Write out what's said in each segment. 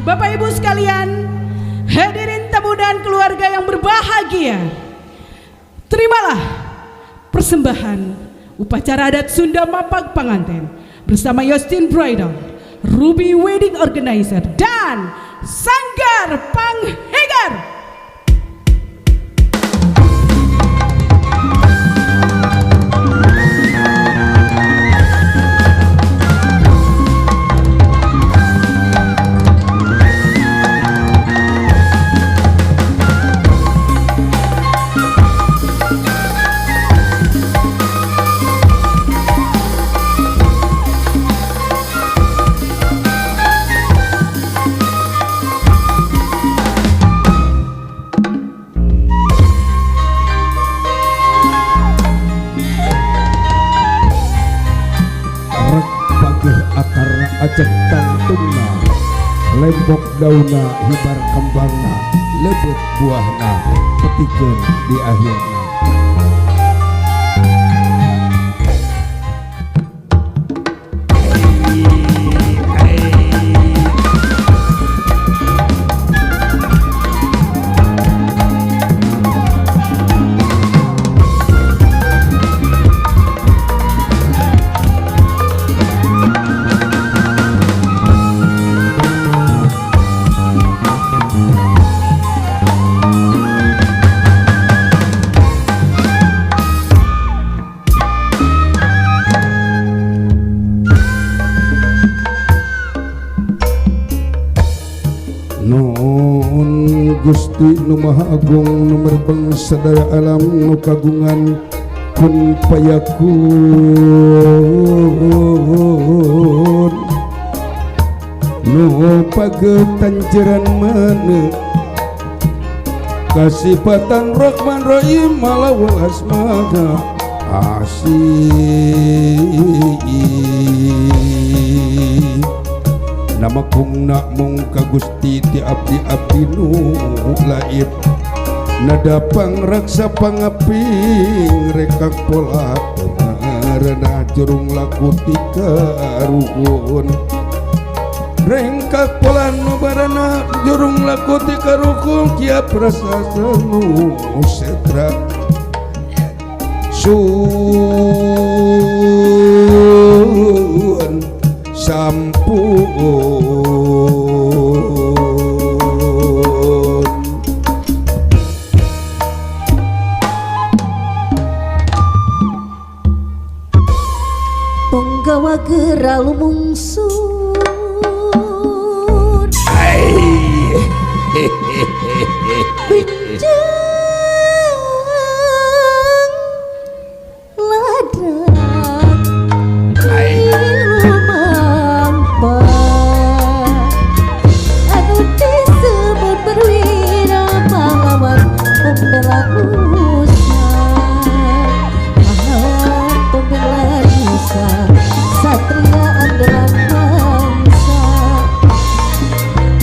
Bapak Ibu sekalian, hadirin tamu dan keluarga yang berbahagia, terimalah persembahan upacara adat Sunda Mapag Panganten bersama Yostin Bridal, Ruby Wedding Organizer, dan Sanggar Panghegar. Akarna acek tangtungna, lembok dauna, hibar kembangna, lebet buahna, petikeun di akhirna. Nuhun Gusti nu Maha Agung nu merbeng sadaya alam nu kagungan kun payakun, nu pagetanjeran mana kasipatan Rahman Rahim malawal asmana asih. Nama kungna mung ka Gusti ti abdi abdi nu laib, nada pangraksa pangaping rekak pola renah jurung laku tika ruhun, rengkak pola nu barana jurung laku tika ruhun, kia prasasa nu setra sun sampun. Penggawa geura lumungsur, bincang ladang anu disebut perwira pahlawan pembela nusa, pahlawan pembela nusa, satria andalan bangsa,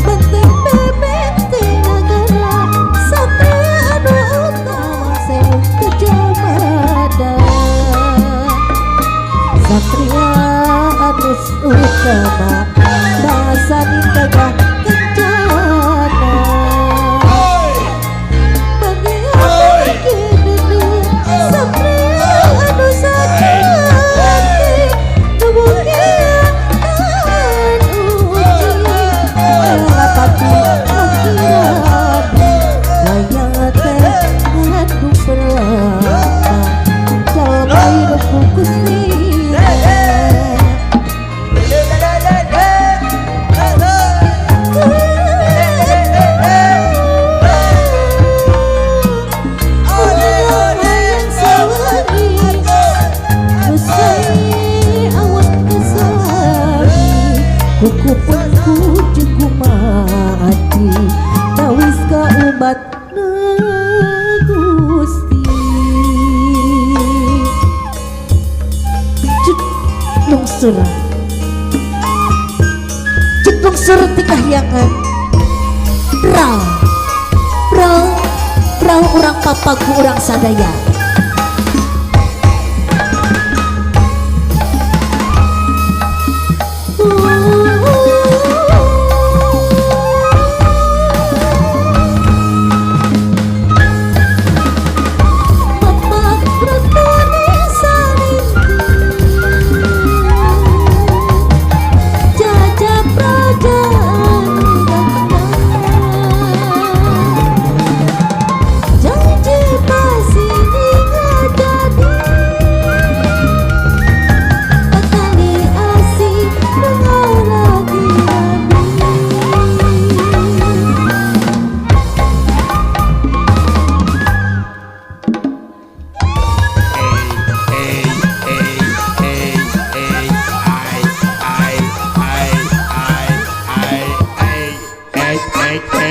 benteng benteng negara, satria anu utama sewu kejamada, satria anu utama bangsa gagah kencana. Satria anu sakti nubuktian uji elapati wayang teh ngandung perlama jalma hidup Gusti. Kuku pun kucing mati tawis ka umat Gusti. Cut lungsur, cut lungsur ti kahyangan, pral pral pral urang papagu urang sadaya.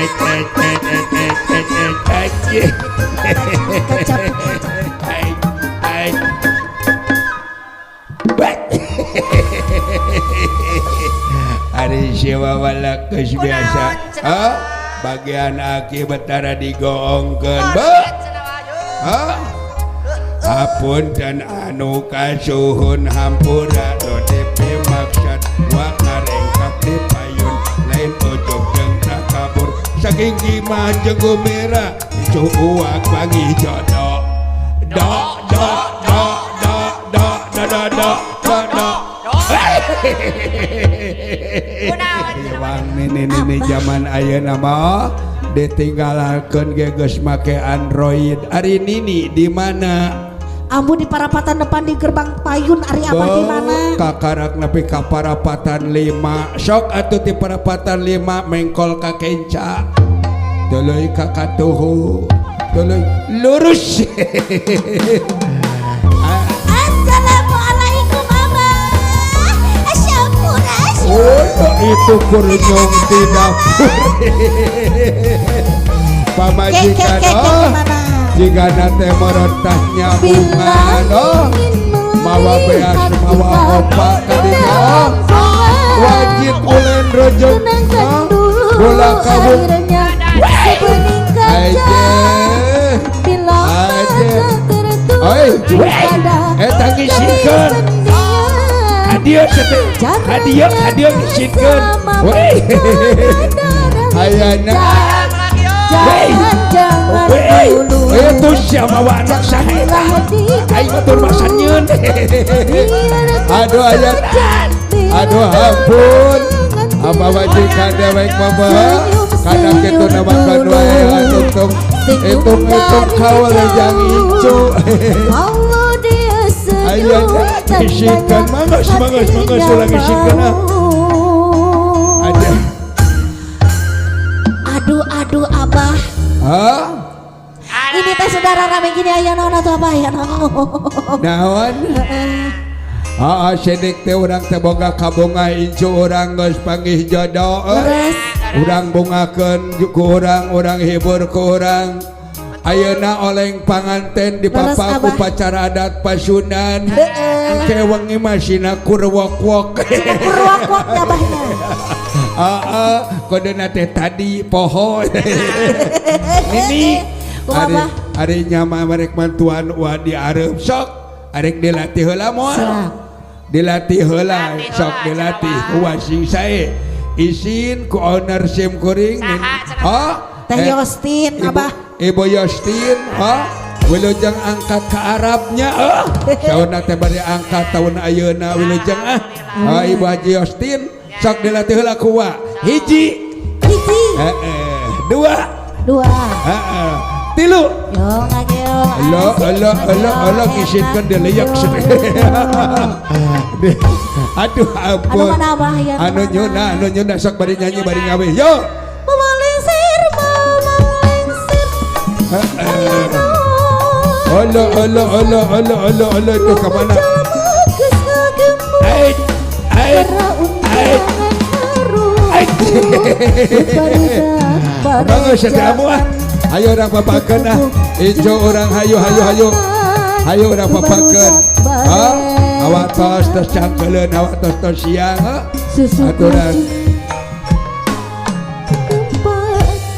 Et et et et et et et et. Kacap. Ai ai. Wek. Ari siwa walak geus biasa. Hah? Bagian aki betara digoongkeun. Be. Hah? Hapunten anu kasuhun hampura do dipimaksad wa ngarengkak di payun lain ujug jeung takabur saking gimah jeung gumira cu uak panggih jodoh do do do do do do do do do do. Wang nini nini zaman ayeuna mah ditinggalkeun ge geus make Android. Ari nini di mana? Ambu di parapatan depan di gerbang payun, ari abah di mana? Kakarak nepi ka parapatan 5. Sok atuh ti parapatan 5 mengkol ka kenca. Tuluy ka katuhu. Tuluy lurus. Assalamualaikum abah. Sampurasun. Oh, itu kurunyong di dapur. Pamajikan oh. Jika nate merentahnya bunga oh. Mawa beas mawa opak kadinya oh. Wajib ulen rojok oh. Bola kabung aja aja. Oi, eta ngisikeun. Hadiah hadiah hadiah ngisikeun. Woi. Ayana. Woi. Itu siapa mawa anak saha eta? Aing batur masa nyeun. Aduh aya. Aduh ampun. Apa majikan dewek mah? Kadang kitu namakan wae atuh. Hitung-hitung kawal jang incu. Ayo isikan mangga mangga mangga ulang isikan ah. Ada. Aduh aduh abah. Hah? Ini teh saudara rame gini aya naon atuh abah aya naon. Naon? Heeh sedik teh urang teh boga kabunga incu urang geus panggih jodoh. Urang bungakeun ku urang, urang hibur ku urang. Ayeuna oleng panganten di papak upacara adat Pasundan. Engke wengi mah sina kurwok-wok. Kurwok-wok ya abahnya. Heeh, kodena teh tadi poho. Nini ari ari nyama merek mantuan wa di areup sok arek dilatih heula moal. Dilatih heula sok dilatih ku sing sae. Isin ku owner sim kuring. Oh, Teh Yostin abah. Ibu Yostin, oh, wilujeng angkat ke Arabnya, oh, sauna teh bade angkat tahun ayeuna wilujeng ah. Oh, Ibu Haji Yostin, sok dilatih heula ku wa. Hiji, hiji, dua, dua, tilu. Yo ngageo. Elo elo elo elo ngisitkeun dileyak. Aduh ampun. Anu nyuna, anu nyuna sok bari nyanyi bari ngawe. Yo. Olo olo olo olo olo olo itu ke mana? Ait ait ait ait. Bagus setiamu ah. Ayo orang papakeun ah. Ijo orang hayu hayu hayu. Hayu orang papakeun. Ha? Awak tos tos cangkeleun, awak tos tos siang ha. Aturan.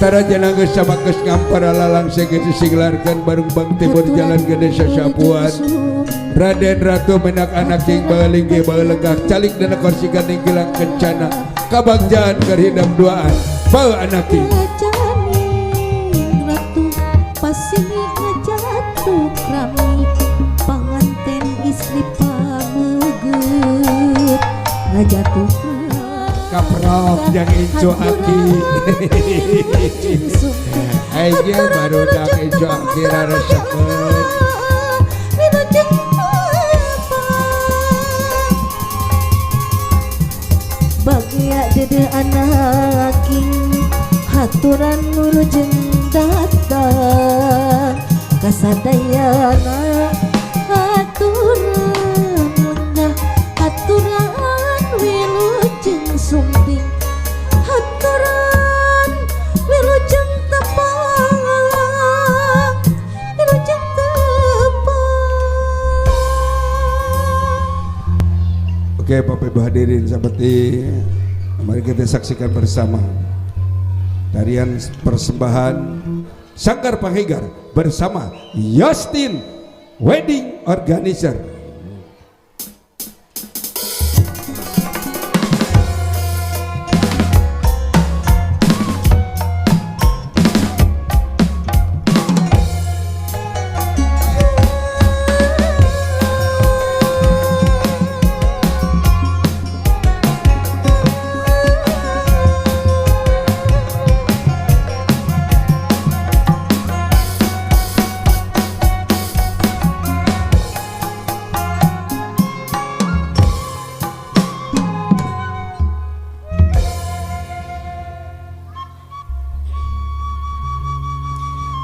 Tara jenang geus sama geus ngampar lalang segeus disinglarkeun bareng bang timur jalan ke desa Sapuan. Raden Ratu menak anak king balinggih balegak calik dina kursi gandeng gilang kencana kabagjaan keur hidep duaan bau anak king. Ratu pasini ngajatuh rami panganten istri pameget ngajatuh kaprok yang incu aki. Aja baru dak incu aki raresekeun. Bagia dede anak king haturan wilujeng datang kasadayana haturan lenggah haturan wilujeng sumping haturan wilujeng Bapak Ibu hadirin, seperti mari kita saksikan bersama tarian persembahan Sanggar Panghegar bersama Yostin Wedding Organizer.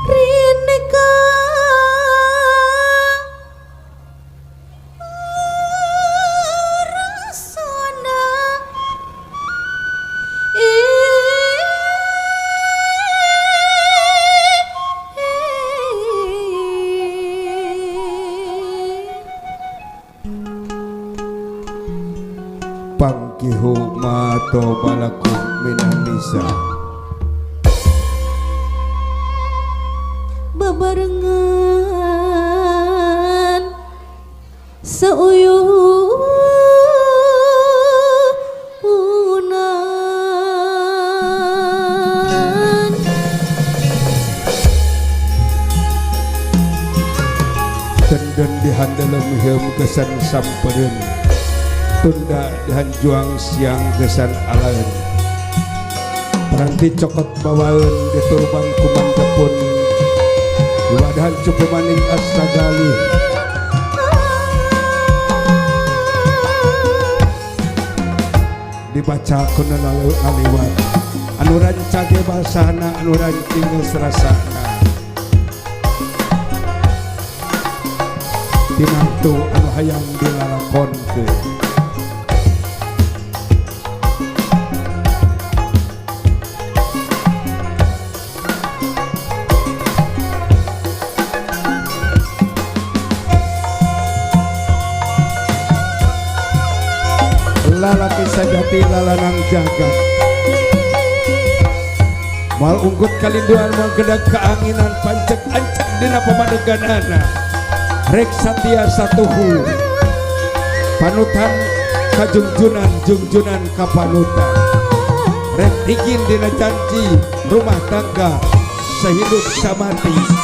Rineka rasana Fankihu ma thaba lakum minan nisa. Bebarengan seuyunan. Tenden dihandelem heum kesan sampereun, tunda dihanjuang siang kesan alaeun, peranti cokot bawaeun diturbang kumandepun, diwadahan cupu maning astagali. Dibaca kuna ngaliwat anu rancage basana anu rancing geus rasana tinamtu anu hayang dilalakonkeun. Lalaki sajati lalanang jagat, moal unggut kalinduan moal gedag keanginan, pancek ancek dina pamadeganana, rek satia satuhu panutan kajungjunan jungjunan kapanutan, rek igin dina janji rumah tangga sehidup samati.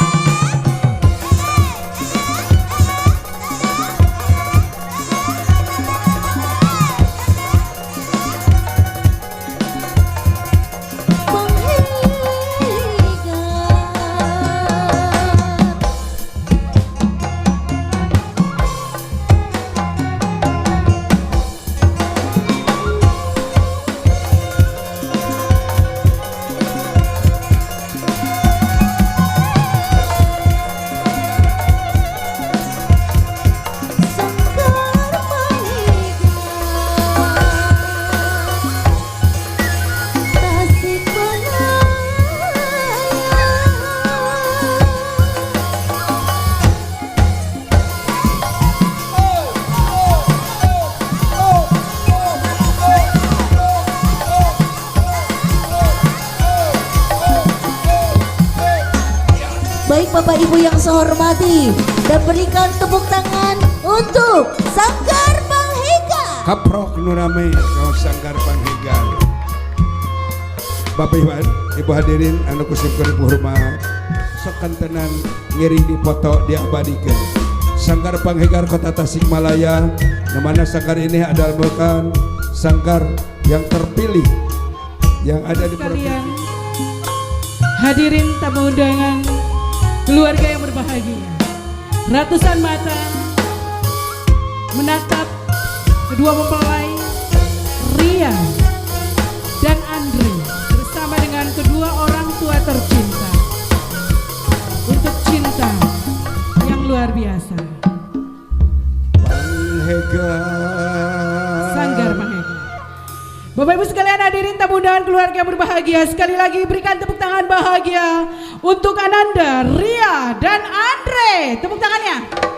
Baik Bapak Ibu yang saya hormati, dan berikan tepuk tangan untuk Sanggar Panghegar. Kaprok nu rame kau Sanggar Panghegar. Bapak Ibu hadirin anu ku simkuring hormat, sok kantenan ngiring dipoto diabadikeun. Sanggar Panghegar Kota Tasikmalaya, namana sanggar ini adalah merupakan sanggar yang terpilih yang ada di Sekalian, provinsi. Hadirin tamu undangan, keluarga yang berbahagia, ratusan mata menatap kedua mempelai Ria dan Andre bersama dengan kedua orang tua tercinta untuk cinta yang luar biasa. Panghegar. Sanggar Panghegar. Bapak Ibu sekalian hadirin tamu undangan keluarga yang berbahagia, sekali lagi berikan tepuk tangan bahagia untuk Ananda, Ria, dan Andre. Tepuk tangannya.